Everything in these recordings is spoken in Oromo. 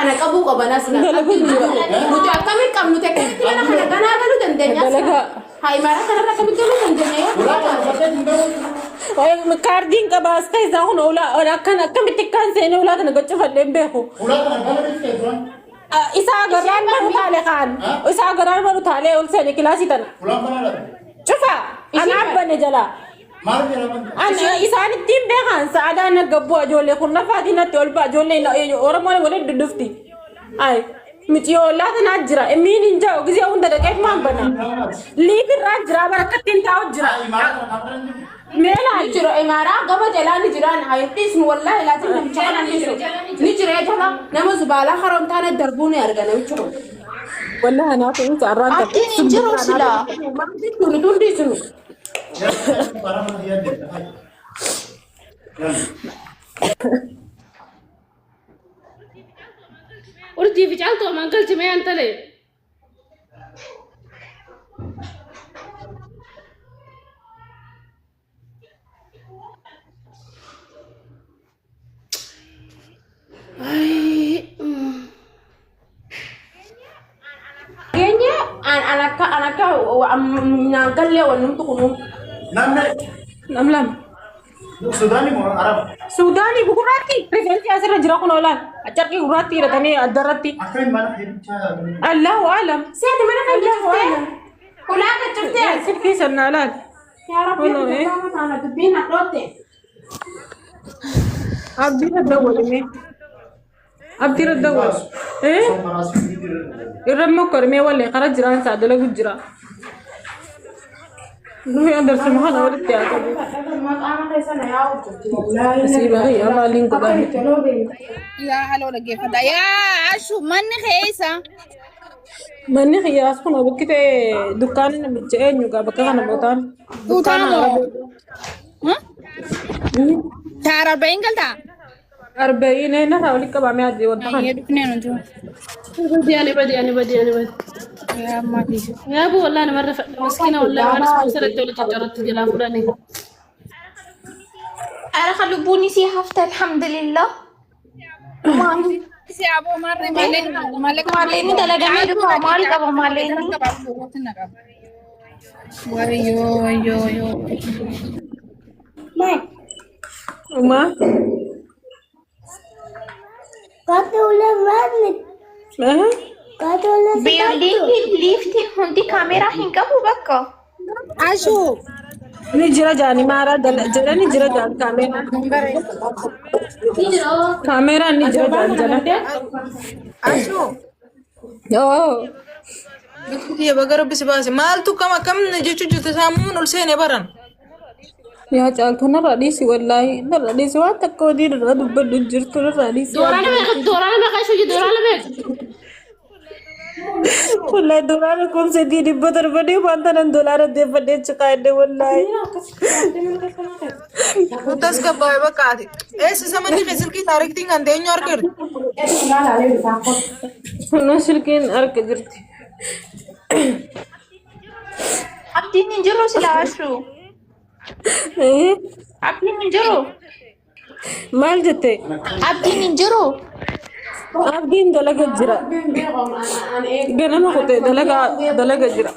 Kana qabuu qaban asla. Abdiin jira. Nuti akkamitti qabnu nuti akkamitti mana kana ganaa galuu dandeenya asla. Dalagaa. Haa imaaraa kanarra akkamitti galuu dandeenya yoo Ulaa kana cufattee hin galu. Kaardiin qaba as keessaa kun ulaa akkan akkamitti akkaan seenee ulaa kana gochifadhee hin beeku. Ulaa kana gala dhufte turan. Isaa agarraan maru taale kaan. Isaa agarraan maru taalee ol seene kilaasii tana. Ulaan kana dha. Cufa anaa bane jalaa. Maal jedhama? An isaan ittiin beekan sa'adaan na gabbuu ijoollee kun lafaatiin natti ol ba'a ijoollee Oromoon waliin dudufti. Ay miciyoollaa tanaa jira miin hin jiru gisee hunda dhaqee maan bana. Liifirraa jira barakka ittiin taa'u jira. Imaara kana kaamera hin jiru. Mee Ni laali. jira imaaraa gama jalaa ni jiraan haa hin dhiisnu wallaahi laatiin namicha kana hin dhiisu. Ni jira jala nama zubaalaa haroon taane darbuu ni arga namichi kun. Wallahi anaaf hin carraan Abdiin hin jiru silaa. Maal jechuun nuti hin dhiisnu. Urjii fi caaltuu amaan galchi mee antalee. Keenya an an akka an akka naan gallee wannumtu kunuu. Namni Nam lama. Sudaanii moo Araba? Suudaanii gurraatti rifeensi asirra jira kun oolaan carqii gurraatti hidhatanii addarratti. Akkamiin mana hedduu Allahu alam. Seeti mana kan Allahu cuftee alam. ulaa kan cuftee. Silkii sannaa laal. Yaa Rabbi Kunoo, eh. taana dubbiin hadhootte. Abdii irra dawwalime. Abdii irra dawwal. Eh? Irra mokkormee wallee karaa jiraan isaa dalagu jira. Nuyi andarsuma kana walitti haa qabu. Asii bahee maaliin godhaa miti. Yaa haloo dhaggeeffadha. Yaa ashu manni keessa. Manni xiyyaas kun bakki ta'e dukkaanni namicha eenyu gaa bakka kana bootaan. Tuutaa moo? Taara arba'in galtaa? Arba'in narraa walitti qabamee adii wanta kana. Ayyee dhufnee nuti. Badi ani badi ani badi ani badi. Yaa maatii. Yaa bu wallahi namarra fadha miskiina wallahi waan ispoonsaratti walitti coccoratti jalaa fudhanii. Ara kan lubbuun isii hafte alhamdulillah. Maali? Si aboo maarree maalleen maallaqa Maalleen dalagamee dhufa maal qaba maalleen? Wayyoo wayyoo wayyoo. Maal? Uma. Eh? Biildiingiin liiftiin hundi kaameeraa hin qabu bakka. Ashu. Ni jira jaani maara jala ni jira jaan kaameeraan. Kaameeraan ni jira jaan jala. Ashu. Oo. Biyya baga rabbi si baase. Maaltu kam akkam jechuu jirte saamuun ol seene baran. Yaa caaltuu narraa dhiisi wallaahi narraa dhiisi waan takka hojii irraa dubbadhu jirtu narraa dhiisi. Dooraana meeqa dooraana meeqa ishee dooraana meeqa. Wallaahi dolaara kumsa sadii dhibba torba ni waan tanan dolaara deeffadhee ciqaadhe wallaahi. Nutas gabbaa'e bakka ati. Eessa isa manni kee silkii taarektiin kan ta'e eenyu harka jirti? Kunoo silkiin harka jirti. Abdiin hin jiru sila ashu. Abdiin hin jiru. Maal jette? Abdiin hin jiru. Abdiin dalaga jira. Ganama kutee dalaga dalaga jira.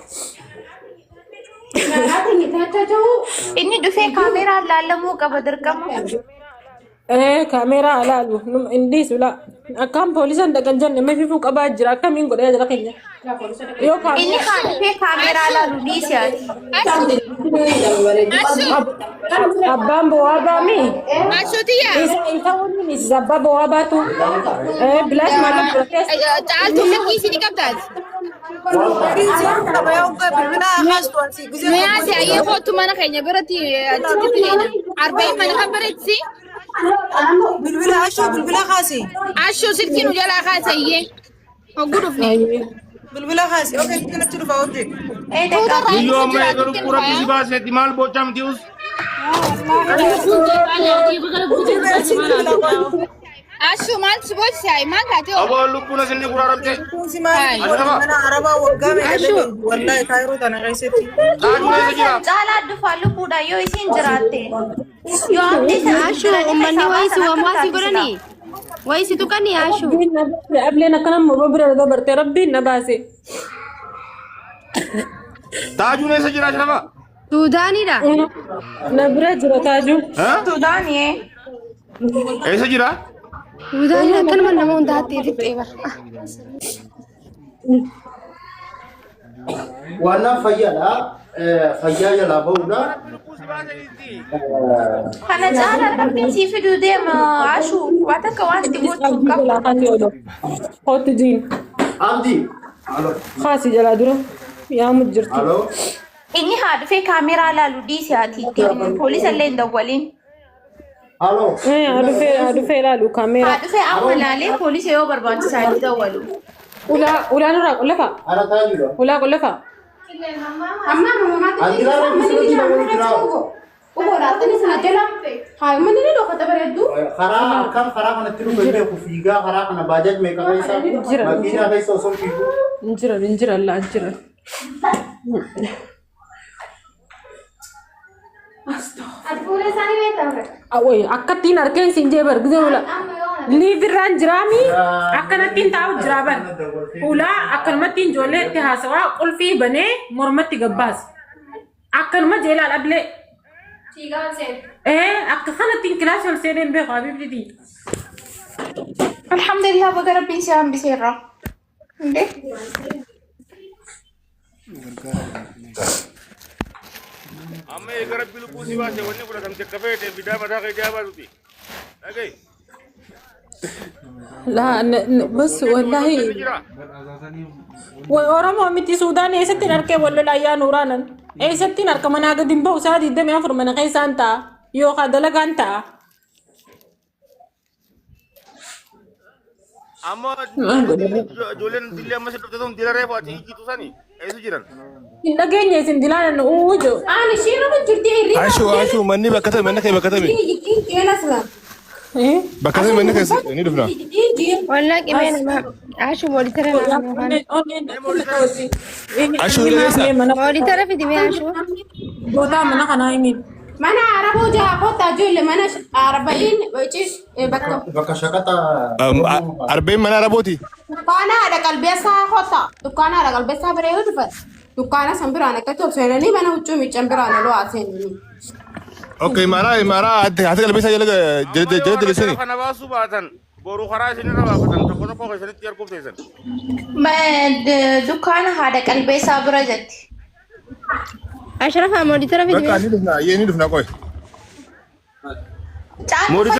Inni dhufee kaameraan laallamuu qaba dirqama. Ee kaameeraa alaalu hin dhiisu laa. Akkaan poolisaan dhaqan jenne mafifuu qabaa jira akkamiin godhee jira keenya. Yoo Inni kaameeraa kaan dhufee kaameraa laalu dhiisi ati. Ashu. abbaan bo'aa baami. Ashu tiyya. Isa isa waliin isa abbaa bo'aa baatu. Ee bilaash maallaqa fudhatee Caaltuu silkii isinii qabdaati. Miyaa si ayyee kootu mana keenya biratti achitti fileena. Arba'in mana kan biratti. Bilbila ashuu bilbila kaasi. Ashuu silkii nu jalaa kaase iyyee. Hogguu dhufne. Bilbila kaasi. Okei kanatti dhufa hojii. Ee daqiiqaa. Guyyoo amma eega lubbuu rabbi si baaseeti maal boocamti us? Ashuu maal si boochisaayi maal taatee oolu? Aboo lubbuun isin ni guraaramte. Kuusi maaliif godhe mana arabaa waggaa meeqa dalagdu wallahi kaayiroo tana keessatti. Caaltuu eessa jira? Caalaa dhufaa lubbuudhaan yoo isiin jiraatte. Yoo abdii sana Ashu uummanni wayii si wamaa si godhanii. Wayi si tuqanii Ashuu. Rabbiin na baase ableen akkana morma bira dabarte rabbiin na baase. Taajuun eessa jira Ashrafa? Suudaanidha. Na bira jira taajuun. Suudaanii. Eessa jira? Suudaanidha akkanuma nama hundaatti fixxee bara. Waannaan fayyaadha. Fayyaa jalaa ba'uudha. Kana caalaa rabbiin sii fiduu deema Ashuu. Waa takka waan itti gochuu hin qabdu. Kootu jiin. Abdi. Alo. Kaasi jalaa dura. Yaamu jirti. Alo. Inni haa dhufee kaameraa laalu dhiisi ati ittiin poolisa illee hin dawwaliin. Alo. Haa dhufee haa dhufee ilaalu Haa kaameeraa. dhufee amma laalee poolisa yoo barbaachisaa itti dawwalu. Ulaa ulaa nurraa qullafa. Ana taajudha. Ulaa qullafa. Amma mamaatti Andiraa manni ni jira rabbi mana jira. ugo. Ugo laatanii sana jala. Haa manni ni dhokata bareeddu. Karaa akkam karaa kanatti dhufe beeku fiigaa karaa kana baajaaj meeqa keessa Jira. makiinaa keessa osoo fiiguu. Hin jiran hin jiran laa hin jiran. Ati fuula isaanii beektaa? Awwayi akkattiin harkeen siin jee bar gizee ula. Liivirraan jiraami akkanattiin taa'u jiraa bar. Ulaa akkanumatti ijoollee itti haasawaa qulfii banee mormatti gabbaas. Akkanuma jeelaal ablee. Ee akka kanattiin kilaasii ol seenee hin beeku habiibtitii. Alhamdulillah baga rabbiin si hambiseerra. Indee. Amma eega rabbi lubbuu si baase wanni fudhatamte akka feete fidaa mataa kee jaa baasuti. Dhaga'i. Laa bas wallaahi. Jira. Way Oromoo miti Suudaan eessattiin harkee wal lola ayyaa nuuraanan. Eessattiin harka manaa gadi hin bahu sa'a 24 mana keessaan ta'a yookaan dalagaan ta'a. Amma ijoolleen dillee amma si dhufte sun dila reefu ati ijjitu sani eessa jiran? Hin dhageenye isin dilaanan uu jiru. Ani ishee nama jirti hirriba. Ashuu ashuu manni bakka tame manni kee bakka tame Jeela sila. bakka tame manni kee ni dhufna. Wallaa qimee namaa Ashuu moolitara namaa Ashuu dhageessaa? Moolitara fidi mee Ashuu. Gootaa mana kanaa himi. Mana araboo jaha kottaa ijoollee mana arba'iin ciis bakka Bakka shaqaxa. Arbeen mana arabooti. dukkaana haadha qalbeessaa kottaa dukkaana haadha qalbeessaa bira yoo dhufan dukkaana san biraan akkatti ol seenanii mana huccuu miiccan biraan oloo haa seenanii. Okay maaraa maaraa haati qalbeessaa jala jala diriirsani. Kana baasuu baatan boru karaa isinirra baafatan tokko tokko keessanitti arguuf teessan. Dukkaana haadha qalbeessaa bira jetti. Ashrafaa moolitara fidi Bakka mee. ni dhufna ayyee ni dhufna qoy. Caalaa